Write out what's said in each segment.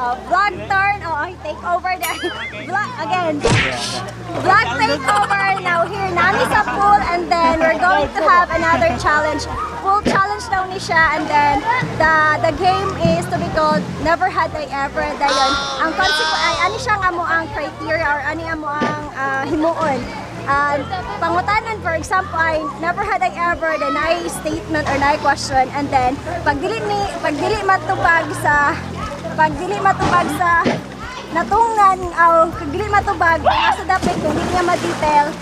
Vlog turn. Oh, I take over there. Vlog again. Vlog takeover now here nami sa pool, and then we're going to have another challenge. Pool challenge daw ni siya, and then the game is to be called Never Had I Ever. Dayon ang consequence ay ani siya nga mo ang criteria or ani amo ang himuon. Pangutanan, for example, ay never had I ever, then ay statement or na question, and then pag dili matubag sa natungnan o pag dili matubag asa dapat kung dili niya ma-detail,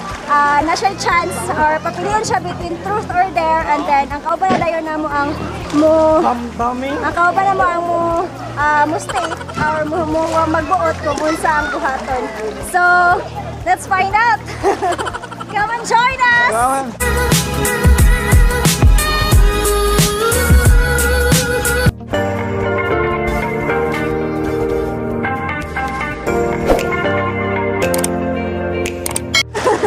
na siya chance or papilian siya between truth or dare, and then ang kauban na dayon namo ang mo ang kauban na mo ang mo mo state or mo magbuot kung unsa ang buhaton. So let's find out. Come and join us.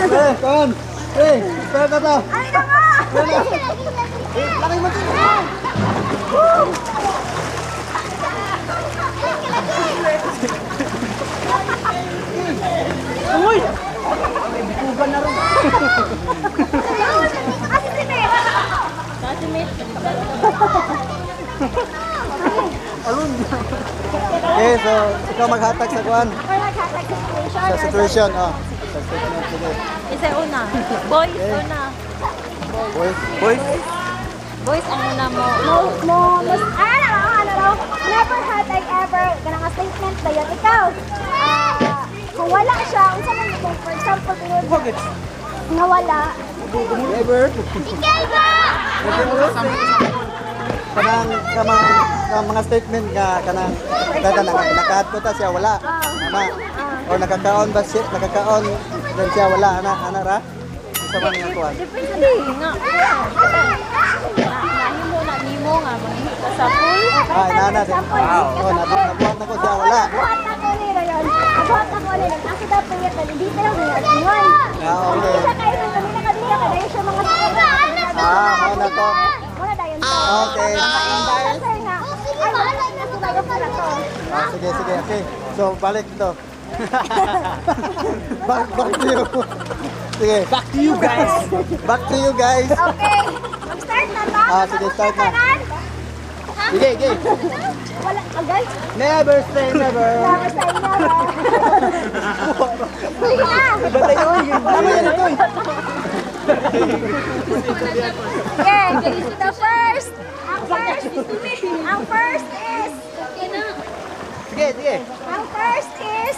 Hey, come on. Hey, start na to. Ay na nga. Laki mo to. Uy! Bikugan na rin. Alun. Okay, so ikaw maghatag sa kuan. Sa situation, oh. Sa statement, sige. Isa una. Boys, okay. Una. Boys. Boys. Boys ang una mo. Ano, never had I ever, kanang statement na yun. Ikaw, kung wala siya, unsa man kung for example, bakit? Nga wala. Never. Kanang kanang mga statement nga kanang kada nakaadto ta siya wala. Ana. Or nakakaon ba siya, nakakaon then siya wala ana ana ra. Unsa man nga kuan? Nga. Nahimo na nimo nga manghi ka sa pool. Ay nana. Oh, nabuhat na ko siya wala. Buhat na ko ni rayon. Buhat na ko ni asa dapat niya detail niya. Ah, okay. Siya kayo nang kami nakadila kay siya mga Ah, mo na to. Okay. Ah, sige, sige, okay. So, balik to. Back to you. Sige. Back to you guys. Back to you guys. Okay. Mag-start na ta. Ah, sige, start na. Sige, sige. Wala, agay. Never say never. Never say never. Sige na. Batay oy. Tama yan ito. Okay, the first. Ang first is. Sige, sige. Ang first is.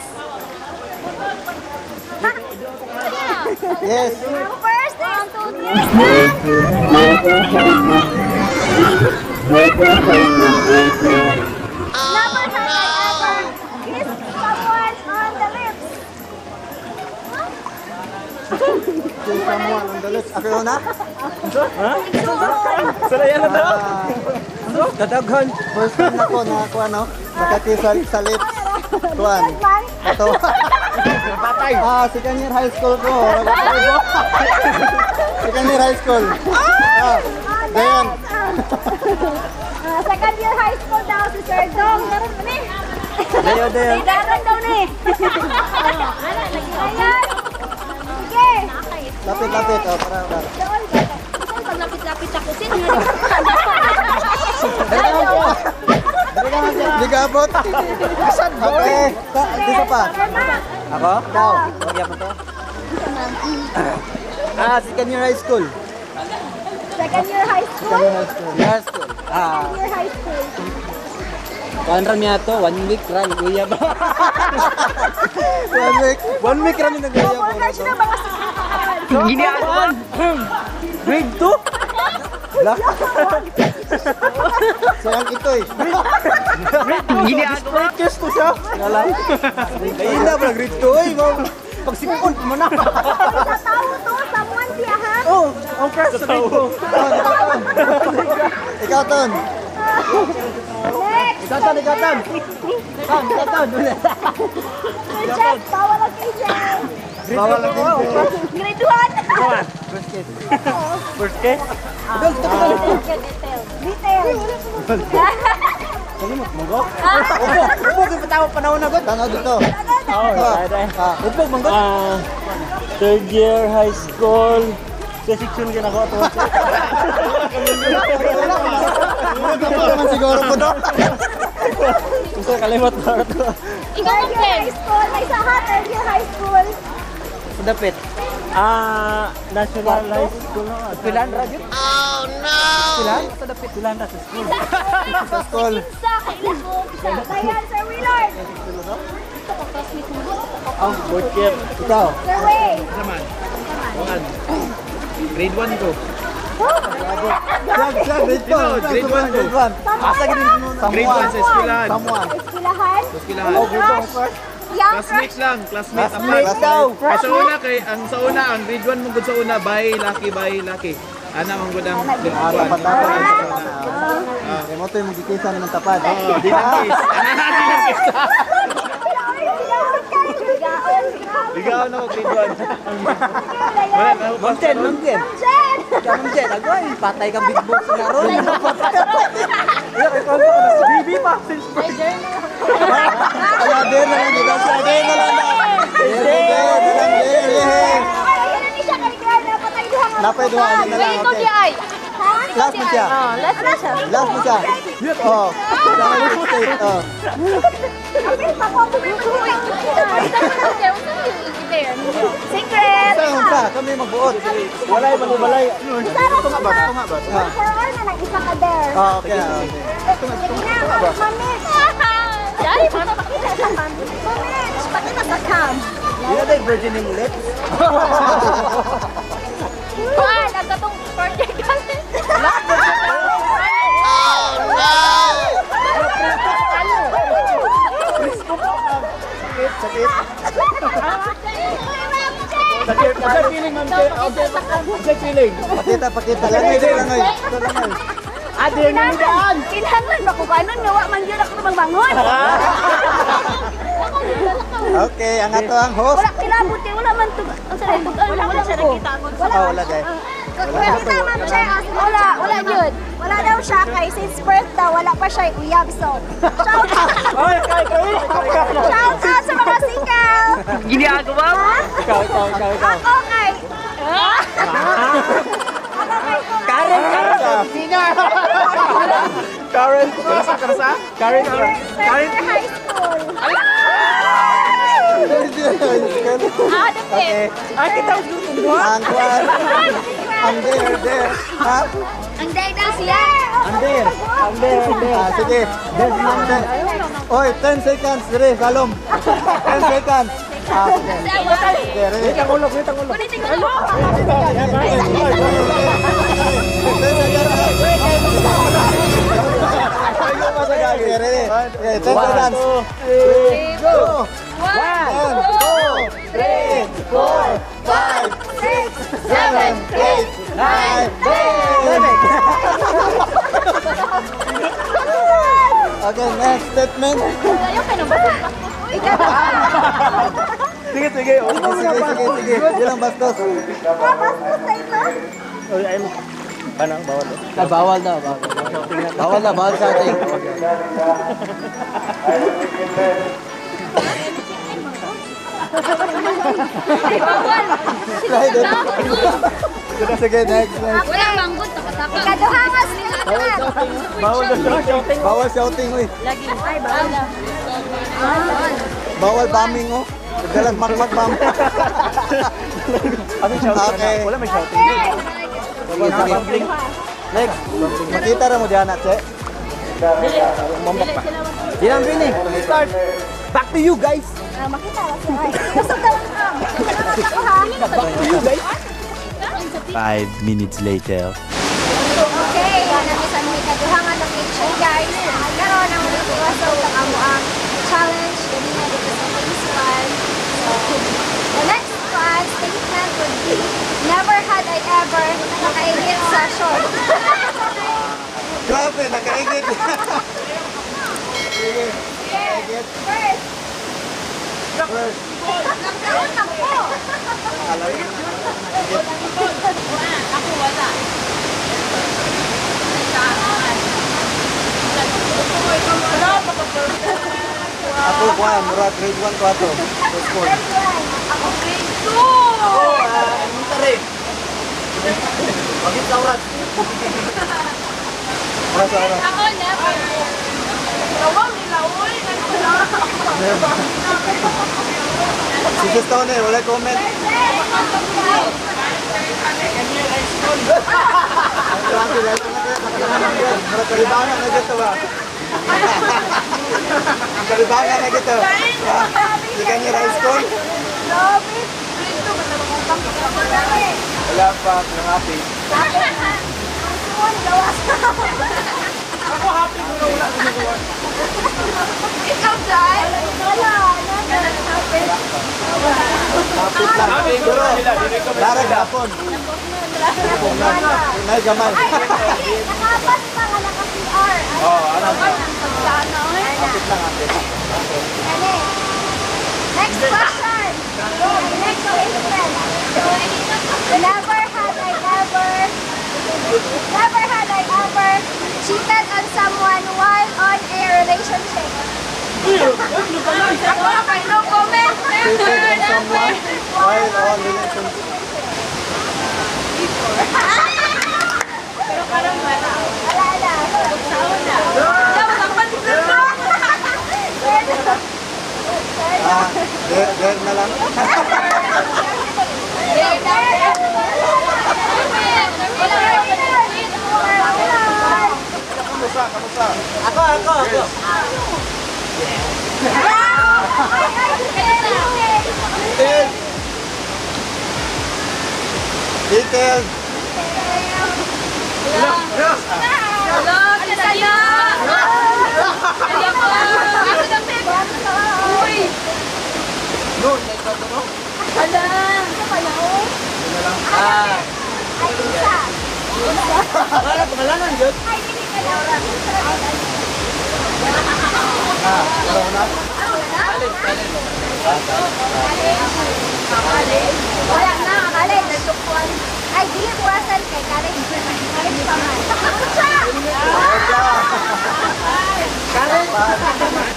Yes. Ang first is 1, 2, 3. Never had I ever kissed someone on the lips. Kiss someone on the lips. Ako na? Ha? Salayan na to? Dadaghan. First time na ko na ako ano, nakakiss sa lips. Kuan. Ito. Patay. Ah, second year high school ko. Second year high school. Ah, dayon. Second year high school daw si Sir Dong. Karon ni. Dayon, dayon. Dayon daw ni. Ayan. Sige. Lapit, lapit. Oh, para, para. Paglapit-lapit ako sin. Hindi ka abot. Okay. Dito pa. Ako? Ikaw. Okay pa to. Ah, second year high school. Second year high school? Second year high school. High school. Ah. Second year high school. Kuan ra miya to, 1 week ra nag-uya ba. 1 week. 1 week ra mi nag-uya ba. na mga sikreto karon. Giniawan. Grade 2? Black. So ang ito eh. Giniagawa. Kiss to siya. Wala. Ayun na ba grade 2 oy. Pagsikon mo na. Sa tao to, someone siya ha. Oh, ang first sa grade 2. Ikaw ton. Next. Ikaw ton, ikaw ton. Ton, ikaw ton. Sir Jeff, bawal ang KJ. Bawal ang KJ. Grade 1. First kiss. First kiss? Detail. Detail. Kalimot mo go? Upo, upo gyud patawa panahon na gud. Tanaw dito. Oh, Ah, Upo man gud. Third year high school. Sa section ka na ko to. Wala naman siguro po do. Gusto kalimot na to. Ikaw Third ang year Ken. high school. May isa ha, third year high school. Dapit. National High School na. Pilan ra gyud. Oh no. Pilan sa dapit. Pilan na sa school. Sa school. Sa kailan mo. Dayan, Sir Willard. Oh, fourth year. Ikaw. Sir Way. Grade 1 ko. Siya, siya, grade 1. Grade 1 ko. Grade 1. Asa gid Grade 1 sa eskwelahan. Samuan. Eskwelahan. Eskwelahan. Crush. Young crush. Classmate lang, classmate. Classmate Apat. daw. Ay, sa una kay ang sa una ang grade 1 mo gud sa una bye lucky bye lucky. Ana man gud ang grade Ah, 1. tapat tapat. Ah. Eh, mo to yung magkikisa naman tapat. Oh, di lang kiss. Gaon. Ligaw na ko grade 1. Dayan. Ma'am Jen, Ma'am Jen. Ma'am Jen. Ikaw, Ma'am Jen, agoy, patay kang big boss na ron. BB pa since first. Kaya din na lang, di ba? Siya, din na lang. Din, din, din na lang, din, din. Ay, ayun na ni siya kay Claire. Napatay duha nga. Napay duha, ano na lang, Ikaw okay. di ay. Ha? Last mo siya. Oh, last na siya. Last mo siya. Oh. Siya may state, oh. Apil pa ko. Secret. Unsa, unsa, kami magbuot. Walay man walay. Sarap Tunga ba? Tunga ba? Ah, For all na lang isa ka there. ah, okay, ah, okay. Sige na, Ma'am Mitch. Dari, ma'am. Pakita sa cam. Ma'am Mitch, pakita sa cam. Di na tayo virgin yung lips. Kuan, ang katong fourth year college. Sakit, sakit. Sakit, sakit feeling, ma'am. Okay, sakit feeling. Pakita, pakita. Langoy, langoy. Ito, langoy. Ade, Kinahanglan, kinahanglan ba ko kanon nga wa man gyud ako magbangon. Okay, ang ato ang host. Wala kilabot kay wala man tug ang sa tug wala man ko. Wala. Ah, wala dahil. Wala Ma'am Che, wala, wala yun. Wala daw siya kay since birth daw wala pa siya uyab so. Shout out. Oy, kay kay. Shout out sa mga single. Ginagawa mo? Ikaw, ikaw, ikaw, ikaw. Ako kay Ako kay Karen, Karen, sa opisina. Karen. Karasa, karasa. Karen. Third year high school. Ah, the Okay. Ay, kita Ang kwan. Ang there, there. Ha? Ang day daw siya. Ang there. Ang there, ang there. Ah, sige. Oy, 10 seconds. Dire, salom. 10 seconds. Ah, sige. Sige, ready? Wait ang ulo, wait ang ulo. Kunin ko. 10 seconds. Okay, ready? Okay, 10 seconds. Go! One, 1, 2, 3, 4, 5, 6, 7, 8, 9, 10. Okay, next statement. Ayaw ka na ba? Ikaw. Sige, sige. Oh, Sige, sige, sige. Bilang bastos. Bastos na ito. Oy, ay mo. Ano, bawal. Ah, bawal daw, bawal. Bawal na, bawal sa atin. Bawal. Sige, next, next. Wala manggod, takataka. Ikaduha nga statement. Bawal na shouting. Bawal shouting, uy. Lagi. Ay, bawal. Bawal bombing, oh. Dalag makmak bomb. Ano shouting? Okay. Wala may shouting. Sige, sige. Next. Makita ra mo diyan, Che. Mambak pa. Di lang bini. Start. Back to you guys. Ah, makita ra siya. Ay, Kusog daw ang cam. Salamat ako ha. Back to you guys. 5 minutes later. Okay, nami sa aming ikaduha nga location guys. Karon ang mga iwasaw ang amo ang challenge ganina dito sa phase 1. So, the next one statement would be never had I ever nakaingit sa short. Grabe, nakaingit. Sige. Nakaingit. First, First. nagkaroon na po. Alam. Ako wala. Ako kuan, murag grade 1 ko ato. Sa school. Grade 1. Ako grade 2. Elementary. Pagit sa oras. Oras sa oras. Ako never. Tawag nila, uy. Ano Si Gustone, wala comment. Murag kalibangan na gito ba? Kalibangan na gito. Second year high school. Grabe. Grade 2, basta mga Grabe. Wala pa, pero happy. Ang suwon, gawas. Ako happy ko na wala akong nagawa. Ikaw, Jai? Wala. Never. Hapit lang. Happy ko Pero, na sila, dili ko larag hapon. Nay gamay. Ay, hindi. Nakapas pa nga naka-PR. Oh, ano? Sana, uy. Hapit lang, hapit. Ano? Next question. Next statement. Never had I ever, never had I ever cheated on someone while on a relationship. Ako, okay, no comment. Never, Cheated on never. someone while on relationship. Pero parang wala. Wala na. Sauna. Ikaw, dapat na. Ah, there, there na lang. There, there. Wala, wala. Kamusta, kamusta? Ako, ako, ako. Detailed. Detailed. Wala, saya. Saya ko. Ako na, Pep. Uy. No, like ito no? Hala. Ah, Ay, isa. wala pangalanan yun. Ay, dili ka na. Ah, wala na. Wala na, college. Ay, dili present kay college. College pa man. Siya! Karen. College yun.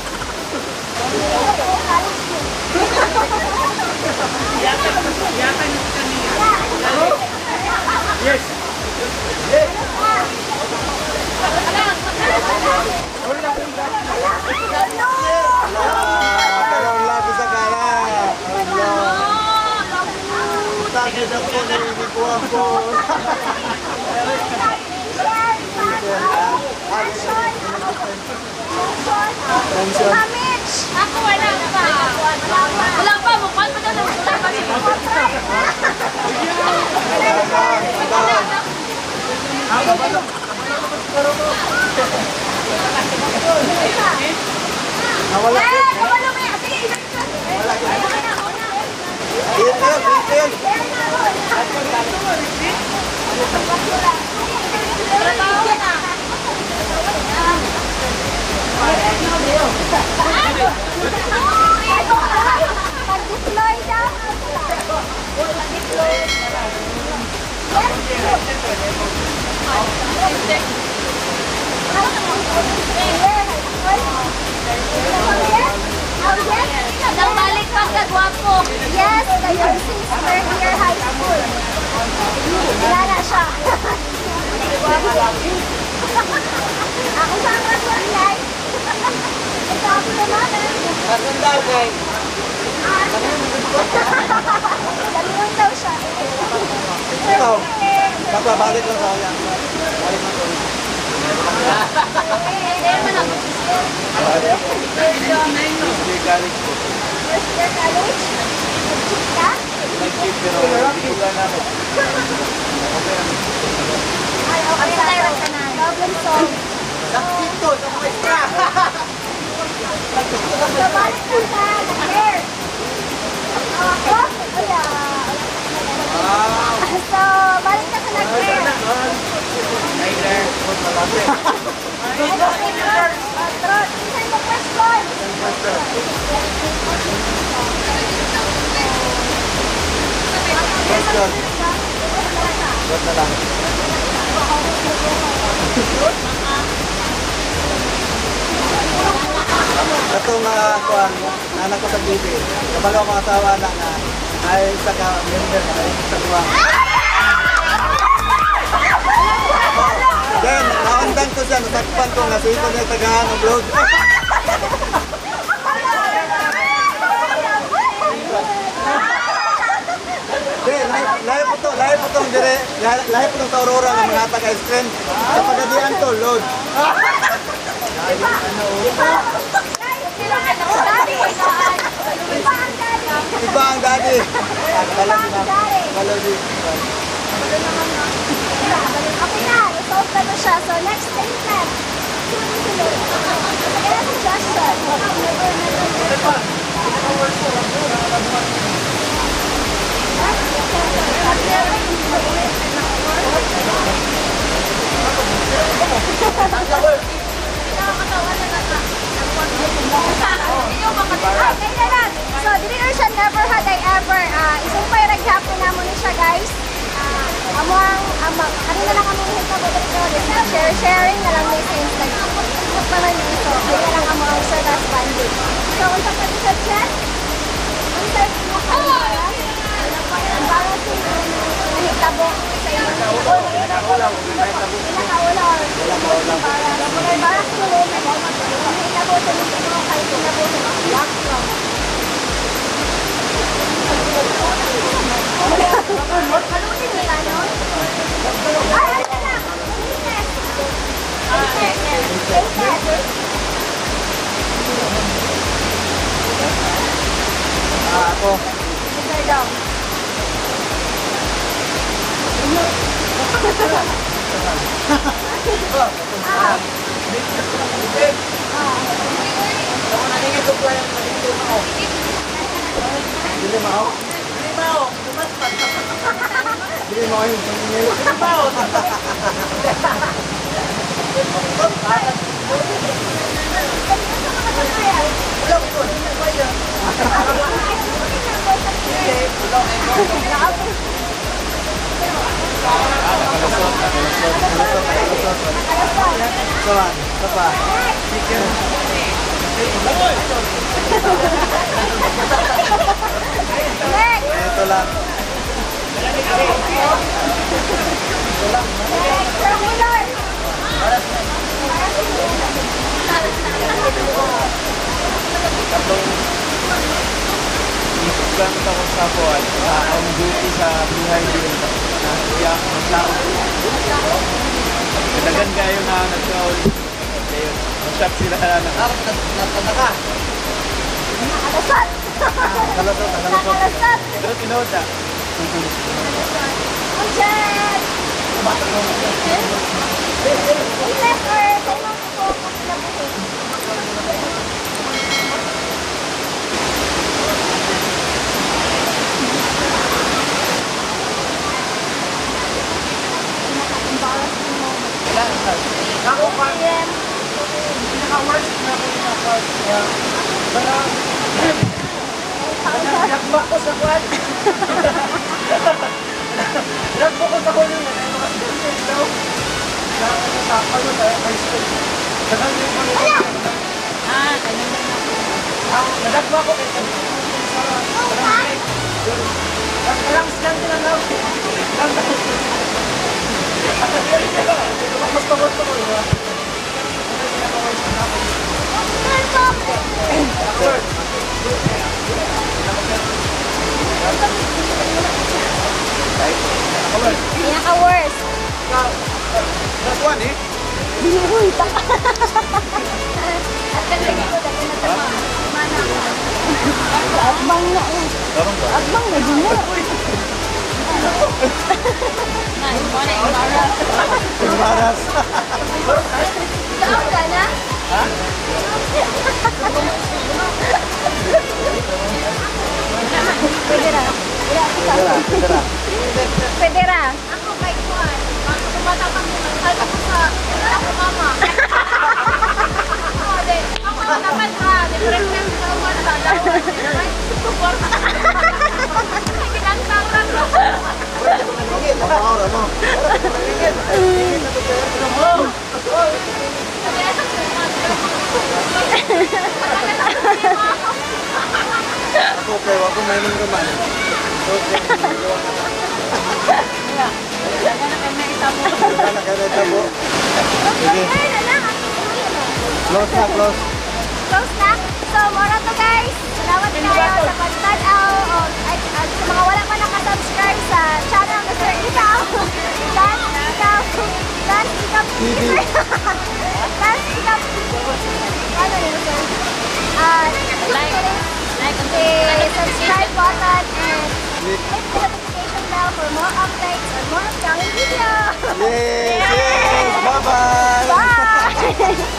Yes. Ah, pero lagi sa kaya. Sakit ako na hindi ko ako. Tension. Mitch! Ako wala pa. Wala pa. Mukha pa daw. Wala pa siya. Wala na. Nawala. Eh, nawala mo yan. Sige, Detailed, detailed. Trabaho na. Pag-deploy daw. Pag-deploy. Yes. Yes. Nang balik pa sa gwapo. Yes, kayo since third year high school. Kilala siya. Ako sa ang rason, guys. Ito ako naman. Kasan daw kay. Daliwan daw siya. Ikaw, kapabalik lang sa kanya. Balik lang sa kanya. First year college ko. First year college? Nag-cheat ka? Nag-cheat pero hindi ko na ako. Okay naman. Ay, okay lang. Problem solved. Sakit to sa mga extra. So, balik ka sa nag-hair. Ako? Wala. So, balik ka sa nag-hair. Hi there. Patron, isa mo question. Question. Wag na lang. Katong kuan, anak ko sa TV. Kabalo akong asawa na nga ay isa ka member na ay sa kuha. Then, naundan ko siya, nasakpan ko nga sito niya tagahan og load. Then, lahi po to, lahi po tong dire, lahi po tong sa Aurora nga mga tag ice cream. Sa pagadian to, load. Iba ang daddy. Iba ang daddy. Okay na, resolve na to siya. So, next statement. Sunod-sunod. Kaya suggestion. Okay na lang. So, dili na siya never had I ever. Isumpay raghapon na mo ni siya, guys. Amo ang, ano na lang among hitabo dito. Share, sharing na lang ni since nag-book naman ni so, kaya na lang amo ang Sir Gas Bandit. So, unsa pa sa chat? Unsa mo embarrassing nahitabo sa imong Pinakaula. Pinakaula or embarrassing moment nahitabo sa imong kay kinabuhi? Malusin nila, no? Ay, ano na? Latest. Latest. Latest. Ah, ako. Mr. Dong. Ah. Dili mao. Dili mao yung pangingil. Isa man, isa pa. Next! Ito lang. Next! Regular! Isugang ako sa kuan, sa on duty sa Blue Hill na siya maglakad. Kadagan kayo na nagkaon. Ayun, na-shop sila na. Natanda ka. Nakalusot! Nakalusot, nakalusot. Nakalusot! Pero tinuod ah. Ang jet! Latest or sa imong totoo kung kinabuhi? Pinaka-embarrassing moment. Ako pa, PM. pinaka-worst na ako yung naka- Parang, nagba ko sa kwan. Nagba ko sa kwan yun. Ano kasi daw. Na ano sa ano sa high school. Daghang yung mga Ah, ganyan na ako. Ang nadagwa ko kay sabi ko sa barangay. Parang scan na lang. Lang. Mas pagod ko, di ba? Pinaka-worst. Last one eh. Uy, taka. At kanlagi ko, daghan na sa mga mana. Atbang na eh. Atbang na dun na. Na, mo na embarrass. Embarrass. Saan ka na? Pwede ra. Pwede ra, pwede ra. Pwede ra. Ako kay Juan. Ako tumata pa ko ako sa ako mama. Ako de, ako dapat ha, different sa Juan sa daw. Support. Kinantang ra ko. Mao ra mo. Ako kay wa ko may man. Okay. Wala kay tabo. Sige. Ay, na lang. Close na, close. Close na. So, mora to, guys. Salamat kayo sa pagtanaw. O, ay, at sa mga wala pa nakasubscribe sa channel Mr. Ikaw. Dan Ikaw. Dan Ikaw TV. Dan Ikaw TV. Ano yun, sir? Like, like, and The subscribe button and Click. Click the notification bell for more updates and more upcoming videos. Yes. Bye-bye. Bye!